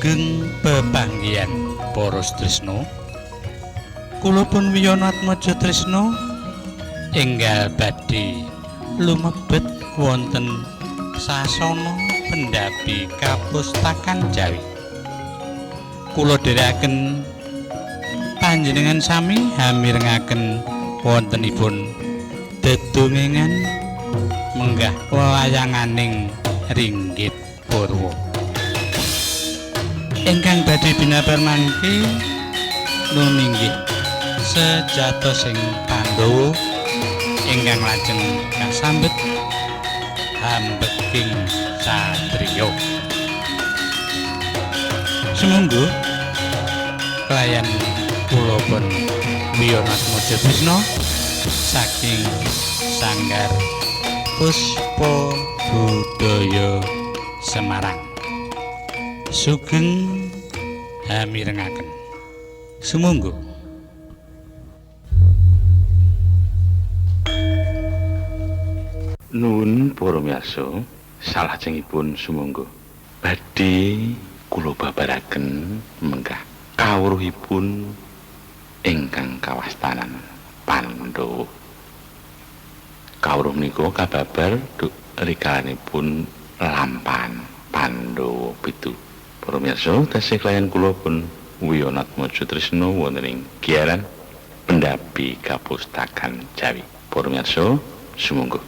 Sugeng pepanggihan para tresna. Kula pun Wiyono Atmaja Tresna enggal badhe lumebet wonten sasana pendhapi kapustakan Jawi. Kula dherekaken panjenengan sami hamirengaken wontenipun dedongengan menggah wayanganing ringgit purwa. Ingkang badhe binabar mangke nuninggih sejatosing Pandhawa ingkang lajeng kasambet hambeking satriya. Sumangga kelayan kula pun Wiyono Atmaja Trisna saking Sanggar Puspa Budaya Semarang. Sugeng hamirengaken. Sumangga. Nuwun para miyarsa, salajengipun sumangga badhe kula babaraken menggah kawruhipun ingkang kawastanan Pandhawa. Kawruh menika kababar duk rikalanipun lampahan Pandhawa 7. Para miyarsa, tasih kelayan kula pun Wiyono Atmaja Trisna wonten ing giaran pendhapi kapustakan Jawi. Para miyarsa, sumangga.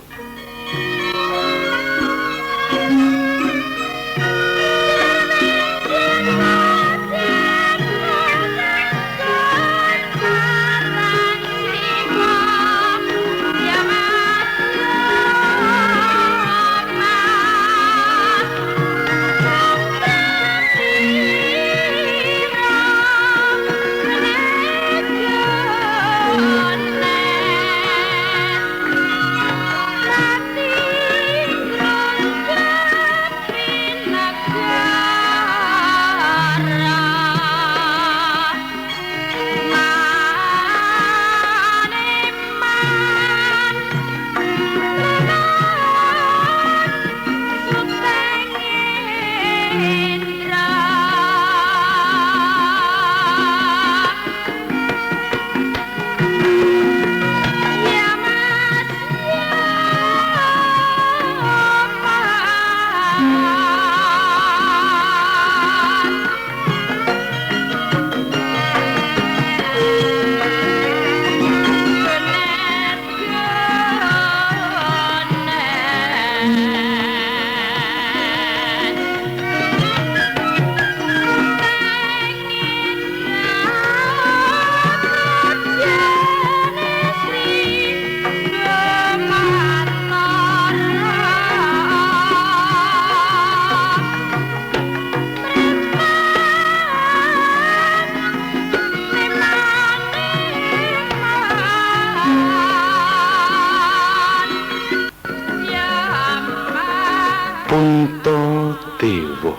Puntadewa,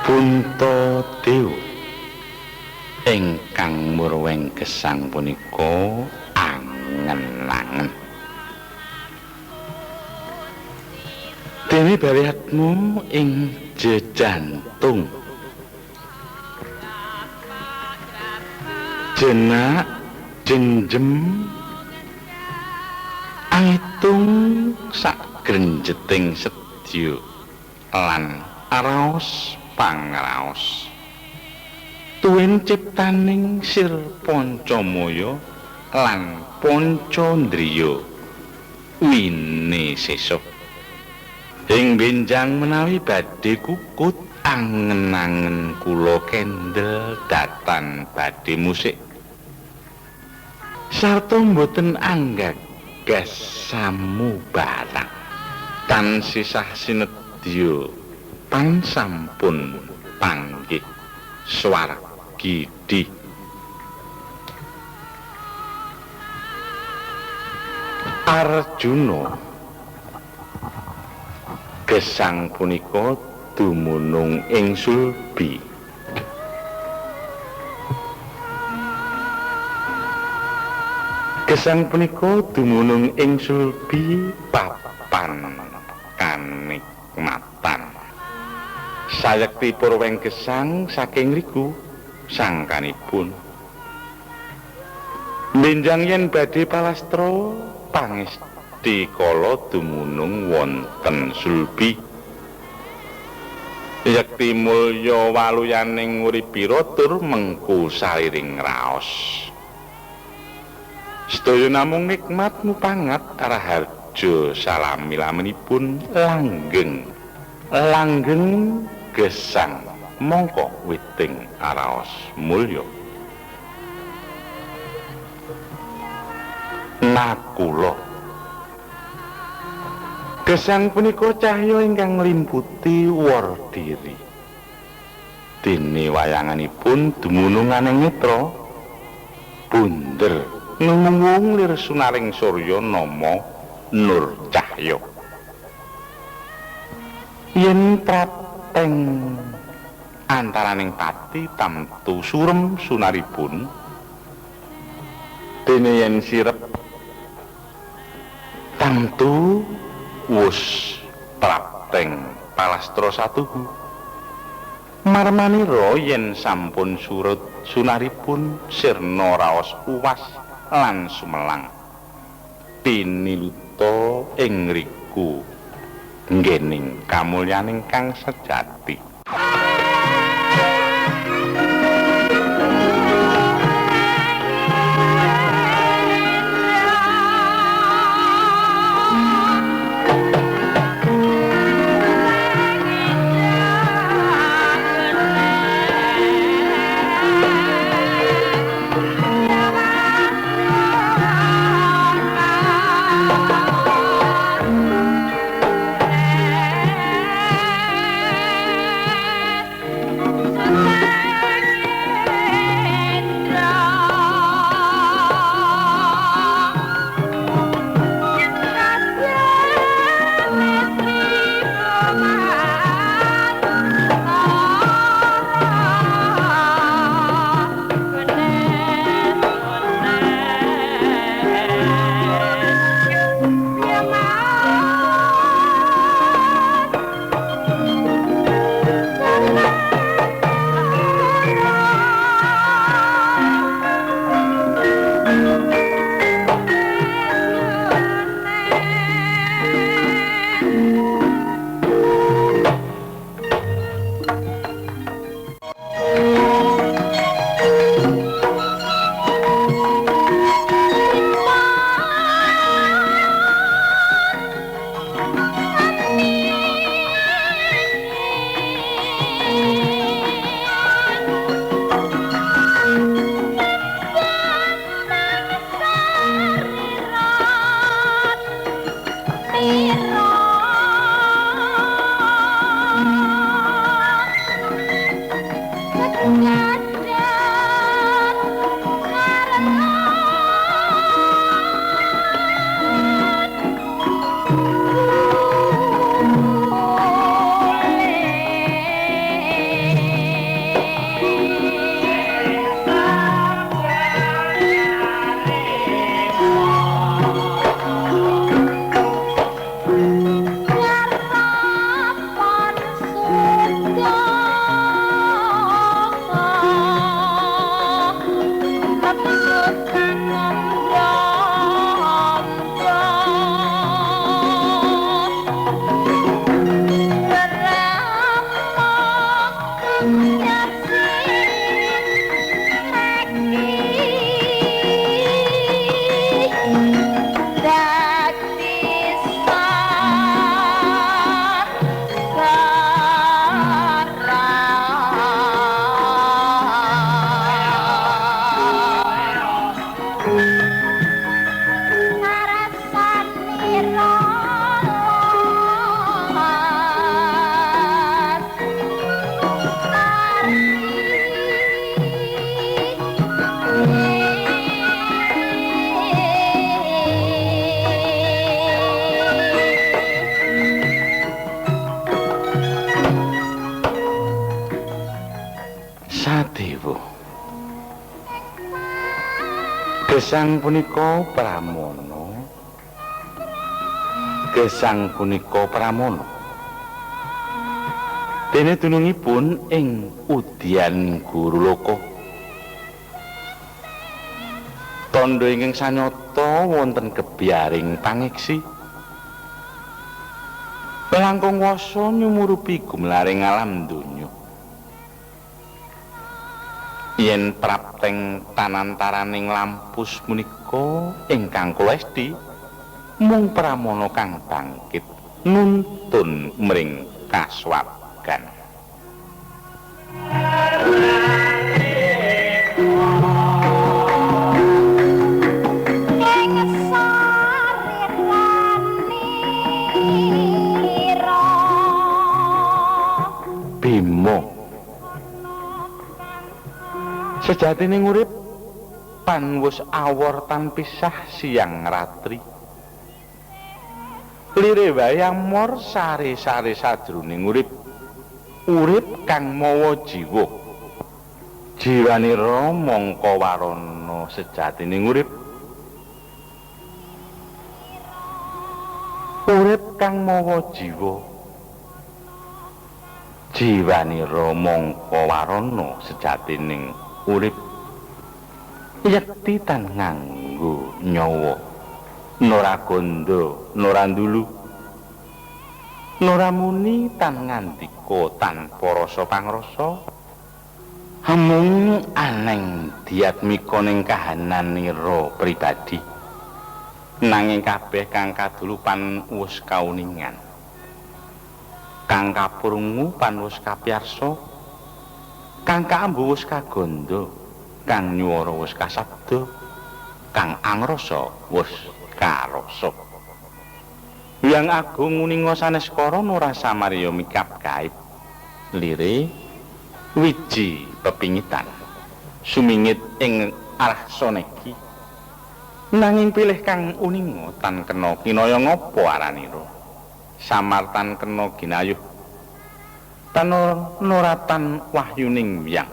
Puntadewa ingkang murweng gesang punika angen-angen. Dewi Baliatmu ing jejantung jenak jenjem angitung sak grenjeting sedya lan raos pangraos tuwin ciptaning Sir Pancamaya lan Pancandriya winisesa. Ing benjang menawi badhe kukut angen-angen kula kendel datan badhe musik sarta mboten anggagas samu barang tan sisah sinedya pan sampun panggih swargi di. Arjuna gesang punika dumunung ing sulbi. Gesang punika dumunung ing sulbi papan kanikmatan. Sayekti purweng gesang saking riku sangkanipun. Benjang yen badhe palastra pangesti kala dumunung wonten sulbi. Yekti mulya waluyaning nguripira tur mengku saliring raos. Sedaya namung nikmat mupangat raharja salami-laminipun langgeng. Langgeng gesang mongko witing araos mulya. Nakula. Gesang punika cahya ingkang nglimputi wardiri. Dene wayanganipun dumunung aneng netra bunder ngungung lir sunaring surya nama nur cahya. Yen prateng antaraning pati tamtu surem sunaripun, dene yen sirep tamtu wus prapteng palastra satuhu. Marmanira yen sampun surut sunaripun sirna raos uwas lan sumelang. Piniluta ing ngriku nggening kamulyaning kang sejati. Sadewa. Gesang punika Pramana. Gesang punika Pramana. Dene dunungipun ing Udyan Guruloka. Tandha ingkang sanyata wonten gebyaring pangeksi. Langkung wasa nyumurupi gumlaring alam donya. Yen prapteng tanantaraning lampus menika ingkang kula esti mung pramana kang bangkit nuntun mring kasuwargan. Bima sejatine urip panwus awor tan pisah siang ratri. Lire wae amor sare-sare sajroning urip. Urip kang mawa jiwa. Jiwanira mangka warana sejatine urip. Urip kang mawa jiwa. Jiwanira mangka warana sejatining urip. Yekti tan nganggo nyawa, nora gondo, nora ndulu, nora muni tan ngandika tanpa rasa pangrasa, mung aneng diatmika ning kahananira pribadi. Nanging kabeh kang kadulupan wis kauningan, kang kapurungu pan wis kapiyarsa, kang kaambu wis kagondo, kang nyuwara wis kasabda, kang angrasa wis karasa. Hyang Agung nguninga sanes karana ora samarya mikap gaib. Lire wiji pepingitan sumingit ing arah sonegi. Nanging pilih kang uninga tan kena kinaya ngapa aranira, samar tan kena ginayuh, tan noratan wahyuning wiyang.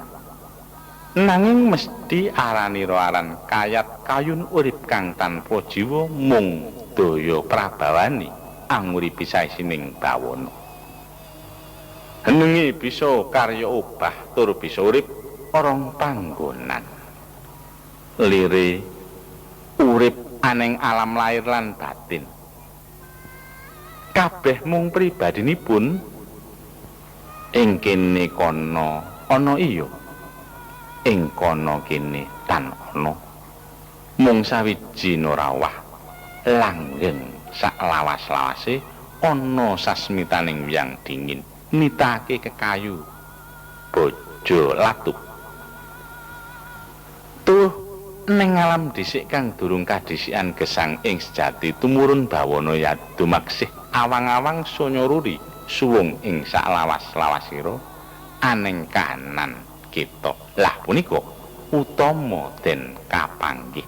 Nanging mesti aranira aran kayat kayun urip kang tanpa jiwa mung daya prabawani anguripi saisining bawana. Henenge bisa karya obah tur bisa urip orong panggonan. Lire urip aneng alam lahir lan batin. Kabeh mung pribadinipun ing kene kono ana iya, ing kono kene tan ana. Mung sawiji norawah langgeng sak lawas-lawase ana sasmitaning wiyang dingin nitake kekayu bojo latup. Tuh ning alam dhisik kang durung kadhisikan gesang ing sejati tumurun bawana yadu maksih awang-awang sonya ruri suwung ing sak lawas-lawasira aneng kahanan kita. Lah punika utama den kapanggih.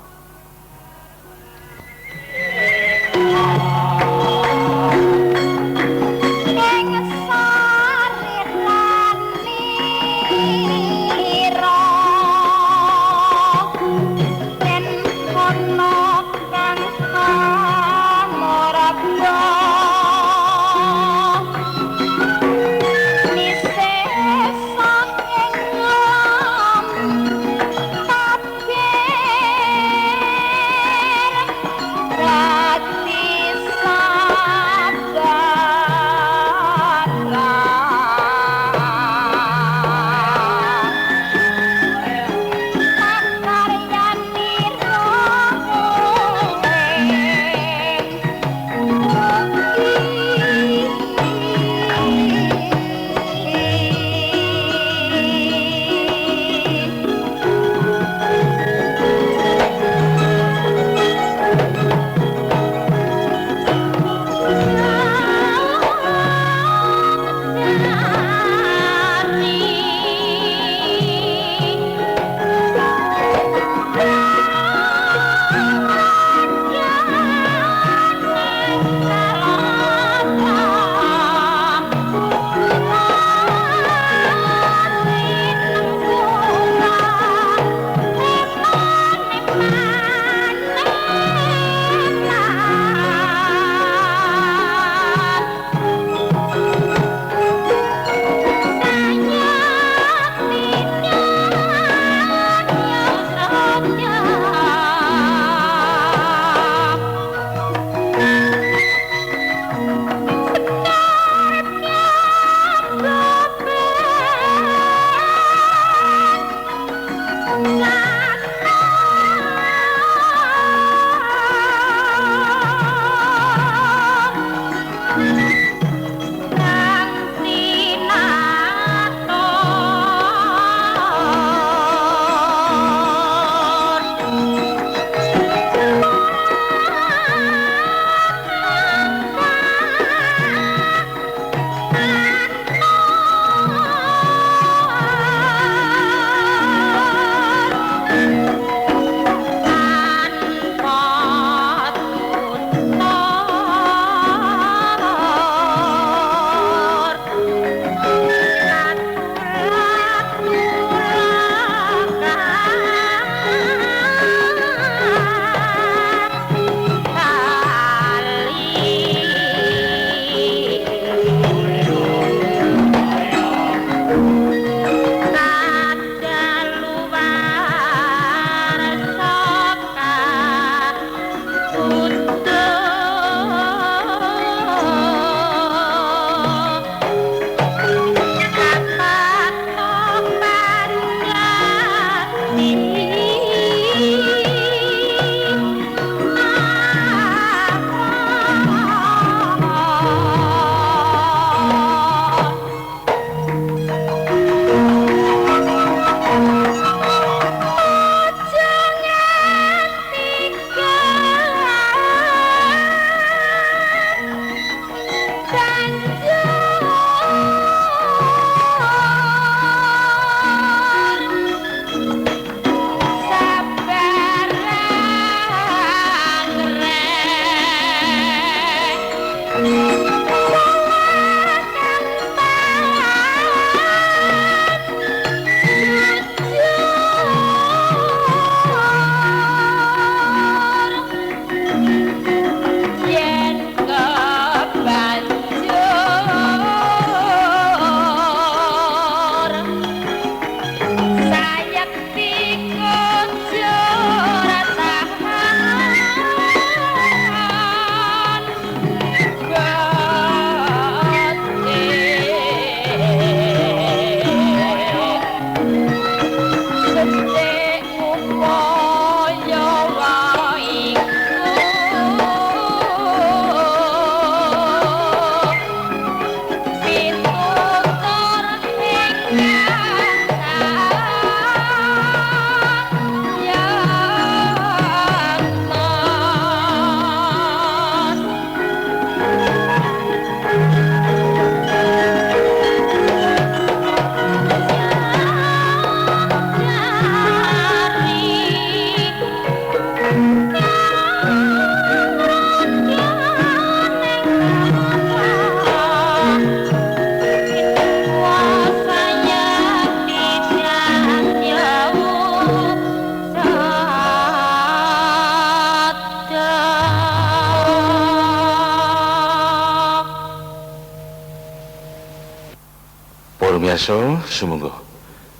Para miyarsa, sumangga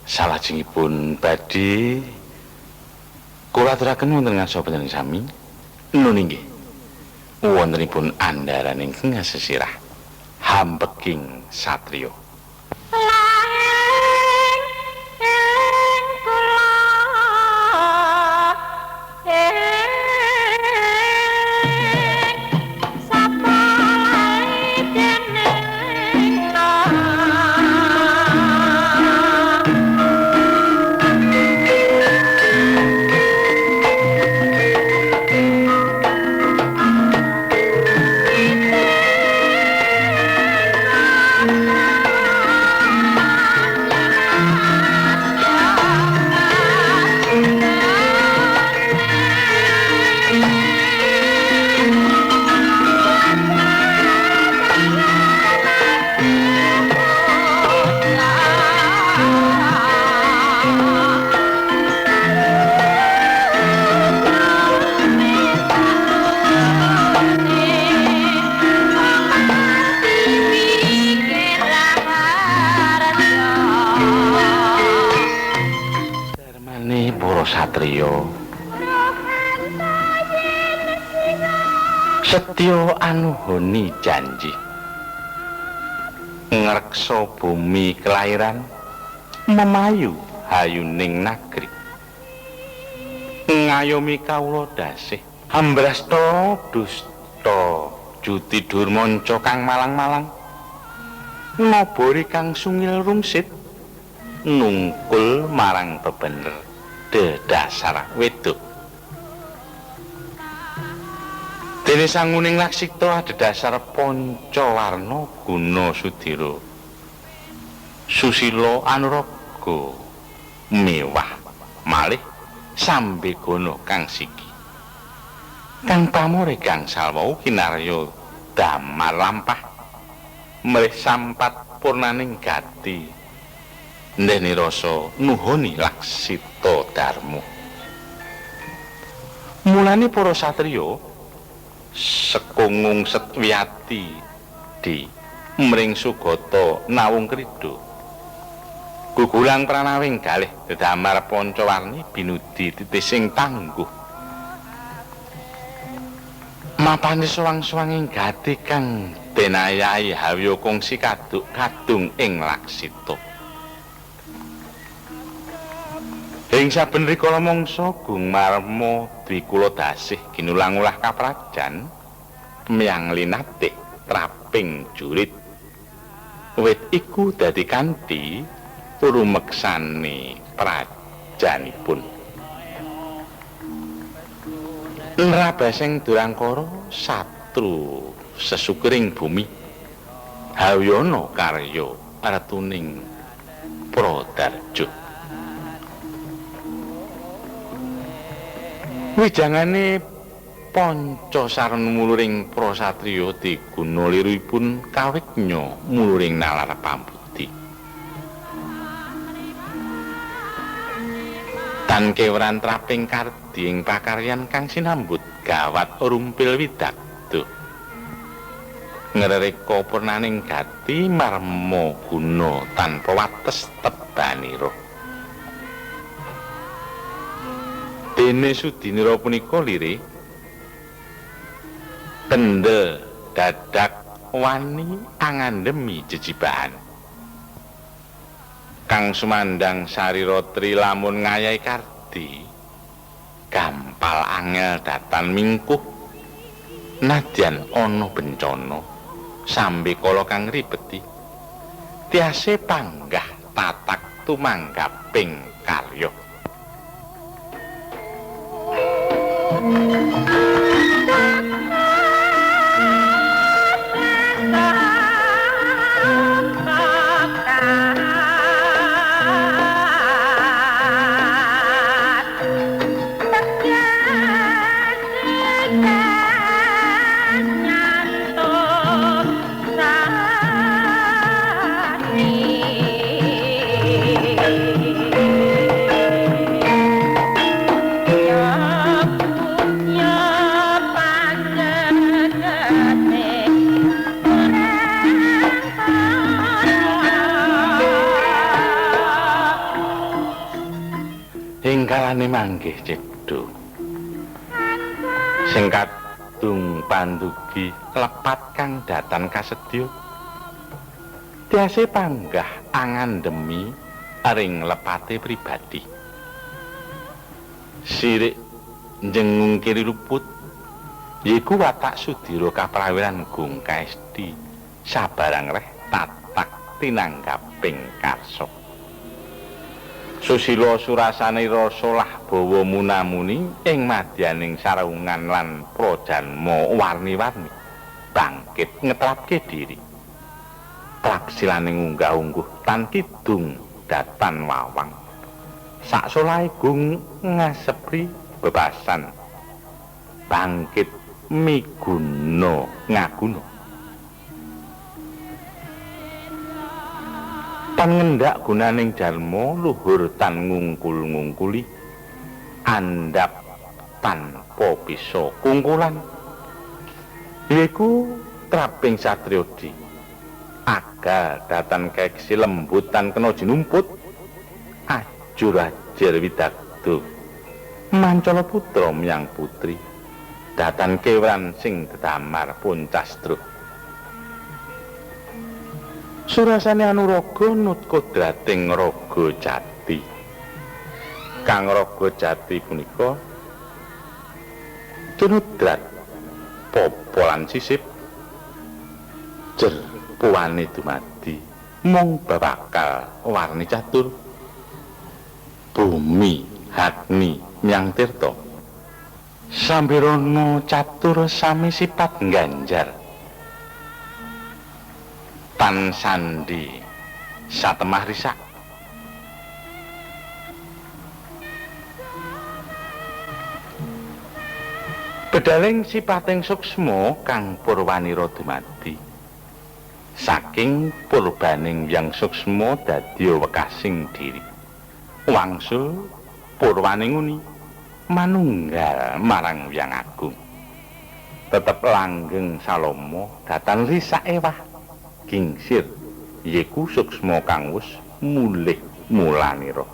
salajengipun badhe kula aturaken wonten ngarsa panjenengan sami nun inggih wontenipun andharan ingkang sesirah hampeking satriya. Satriya setya anuhuni janji ngreksa bumi kelairan memayu hayuning nagri ngayomi kawula dasih ambrasta dusta juti durmanca kang malang-malang ngobori kang sungil rungsit nungkul marang bebener dedasar wedok. Dene sanguning Laksita adhedhasar pancawarna guna sudira susila anuraga mewah malih sambegana kang siki kang pamore gangsal wau kinarya damar lampah mrih sampat purnaning gati ndene rasa nuhoni Laksita Darma. Mulane para satriya sekungung setwiyati di mring sugata nawung krida gugulang pranawing galih dedamar pancawarni binudi titising tangguh mapane suwang-suwanging gati kang denayahi hawya kongsi kaduk kadung ing Laksita. Ing saben rikala mangsa Gung Marma Dwikula Dasih ginulang-ulah kaprajan miyang linatih traping jurit. Wit iku dadi kanthi rumeksane prajanipun. Nrabaseng Durangkara satru sesukering bumi hawyana karya retuning Pradarjo. Wijangane panca sarana muluring prasatriya diguna liripun kawignya muluring nalar pambudi. Tan kewran traping kardi ing pakaryan kang sinambut gawat rumpil widagda. Ngrereka purnaning gati marma guna tanpa wates tebanira. Dene Sudinira punika lirih kendel dadak wani angandemi jejibahan kang sumandhang sarira tri lamun ngayahi kardi gampal angel datan mingkuh nadyan ana bencana sambe kala kang ribeti tiase panggah tatak tumanggaping karya. Ya Rupane manggih cedha. Sing kadung pandugi lepat kang datan kasedya. Tiase panggah angandemi ring lepate pribadi. Sirik njengung kiri luput yaiku watak Sudira kaprawiran Gung Kaesti sabarang reh tatak tinanggaping karsa. Susila surasane rasa lah bawa munamuni ing madyaning saraungan lan prajanma warni-warni bangkit ngetrapke diri. Trapsilane unggah-ungguh tan kidung datan wawang. Saksolahe Gung ngasepri bebasan bangkit miguna ngaguna. Tan ngendak gunaning dharma luhur tan ngungkul-ngungkuli andhap tanpa bisa kungkulan yaiku traping satriya agal datan keksi lembut tan kena jinumput ajur ajer widagda mancala putra miyang putri datan kewran sing dedamar puncastra. Surasane anuraga nut kodrating raga jati. Kang raga jati punika tinudrat papa lan sisip jer puwane dumadi mung babakal warni catur bumi hatni nyang tirta sambirana catur sami sipat ngganjar tan sandi satemah risak. Bedaling sipating suksma kang purwanira dumadi saking purbaning yang suksma dadi wekasing diri wangsul purwane nguni manunggal marang Hyang Agung tetep langgeng salomo datan risak ewah gingsir yaiku suksma kang wis mulih mulanira.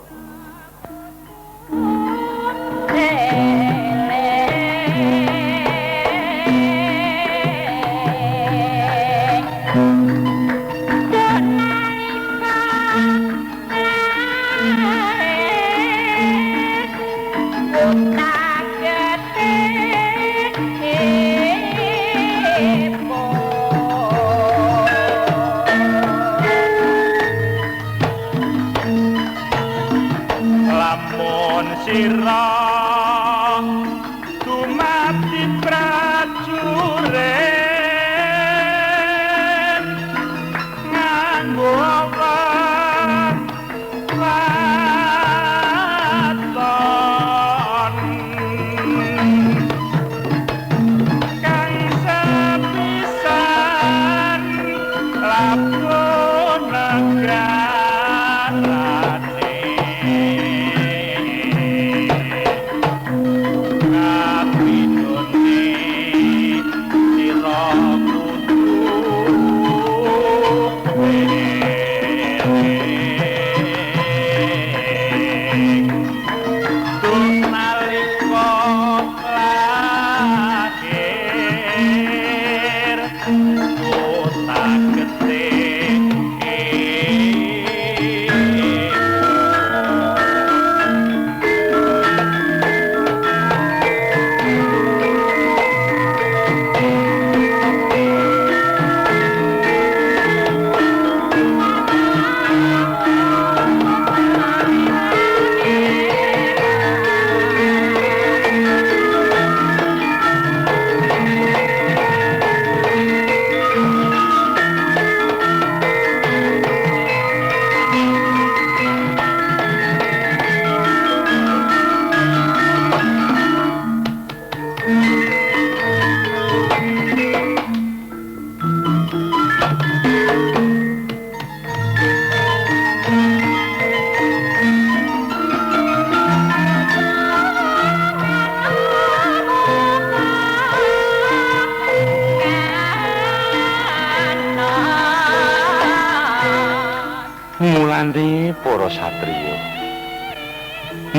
Mulane para satriya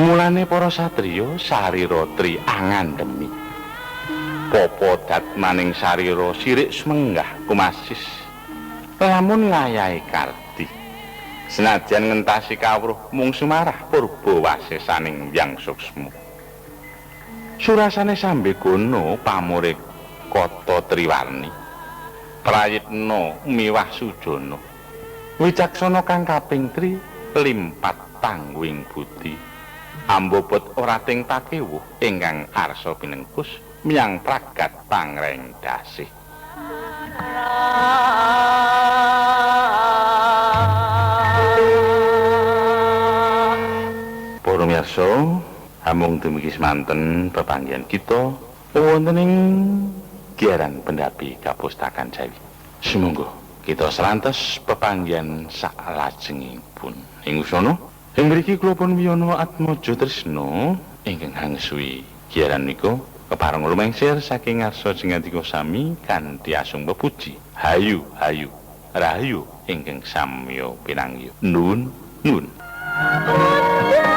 Mulane para satriya sarira tri angandemi. Popo datmaning sarira sirik sumenggah kumasis. Lamun ngayahi kardi. Senajan ngentasi kawruh mung sumarah purba wasesaning Hyang Suksma. Surasane sambegono pamure kota Triwarni. Prayitna miwah sujana. Wicaksana kang kaping tri limpat tangguing budi. Ambobot ora ting pakewuh ingkang arsa pinengkus miyang pragat pangreng dasih. Para miyarsa, amung dumugi semanten pepanggihan kita wonten ing giaran pendapi kapustakan Jawi. Sumangga kita serantos pepanggihan saklajengipun. Ing usana ing mriki kula pun wiyono Atmaja Trisna ingkang hangsuwi giaran nika kepareng lumengsir saking ngarsa jengandika sami kanthi asung pepuji. Hayu hayu rahayu ingkang samya pinanggih. Nuwun nuwun. Bisa.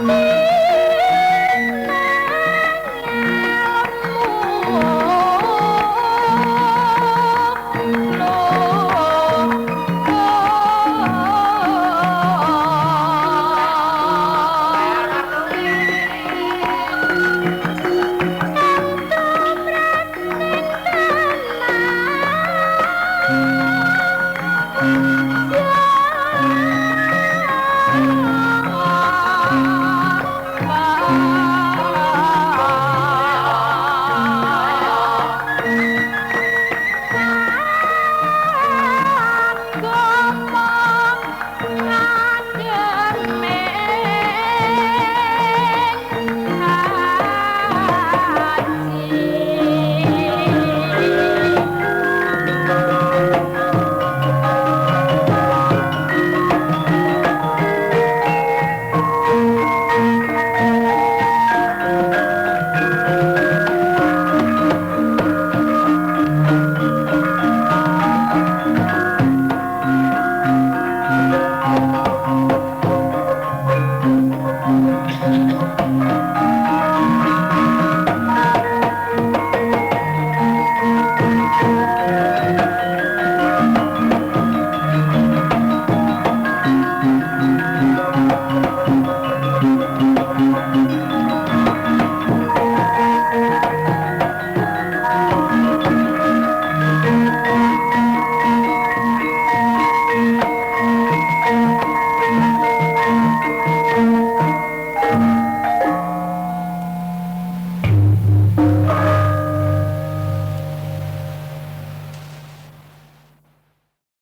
Thank you.